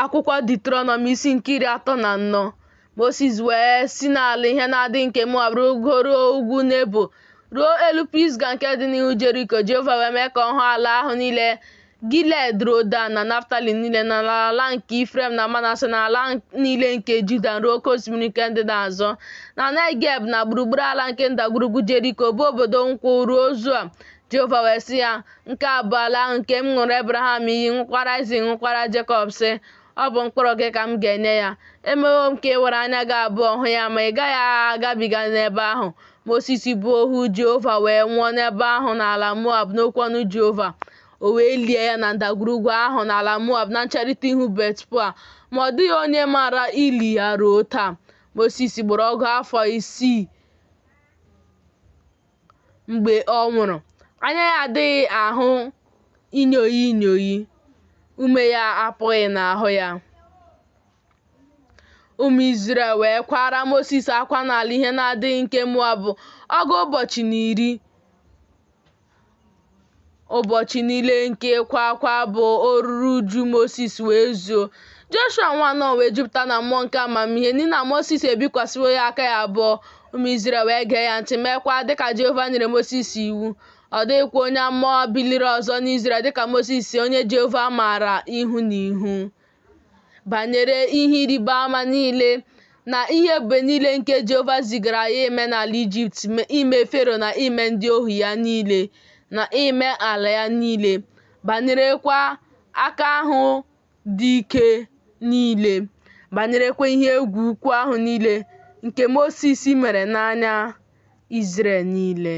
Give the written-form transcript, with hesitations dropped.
Akwụkwọ Deuterọnọmi isi nke 34. Mosis wee si n'ala ihe na-adịghị nke Moab rịgoruo ugwu Nebo, ruo elu Pisga nke dị n'ihu Jeriko. Jehova wee mee ka ọ hụ ala ahụ niile, Gilead ruo Dan, na Naftali niile, na ala nke Ifrem na Manase, na ala niile nke Juda ruo oke osimiri nke ndịda azụ, na Negeb, na gburugburu ala nke ndagwurugwu Jeriko, bụ obodo nkwụ, ruo Zoa. Jehova wee sị ya, Nke a bụ ala ahụ nke m ṅụụrụ Ebraham iyi, ṅụkwara Aịzik, ṅụkwara Jekọb, sị, Ọ bụ mkpụrụ gị ka m ga-enye ya. Emewo m ka ị were anya gị abụọ hụ ya, ma ị gaghị agabiga n'ebe ahụ. Mosis bụ ohu Jehova wee nwụọ n'ebe ahụ n'ala Moab n'okwu ọnụ Jehova. O wee lie ya na ndagwurugwu ahụ n'ala Moab na ncherịta ihu Bet-Peoa, ma ọ dịghị onye maara ili ya ruo taa. Mosis gbara ọgụ afọ isii mgbe ọ nwụrụ. Anya ya adịghị ahụ inyoghi inyoghi, ume ya apụghị n'ahụ ya. Ụmụ Izrel wee kwaara Mosis akwa n'ala ihe na-adịghị nke Moab ọgụ ụbọchị na iri. Ụbọchị niile nke ịkwa akwa bụ oruru uju Mosis wee zuo. Joshua nwa Nun wee jupụta na mmụọ nke amamihe, n'ihi na Mosis ebikwasịwo ya aka ya abụọ. Ụmụ Izrel wee gee ya ntị, meekwa dịka Jehova nyere Mosis iwu. Ọ dịghịkwa onye amụma biliri ọzọ n'Izrel dịka Mosis, onye Jehova maara ihu na ihu. Banyere ihe ịrịba ama niile na ihe ebube niile nke Jehova zigara ya ime n'ala Ijipt, ime Fero na ime ndị ohu ya niile, na ime ala ya niile, banyerekwa aka ahụ dị ike niile, banyerekwa ihe egwu ukwu ahụ niile nke Mosis mere n'anya Izrel niile.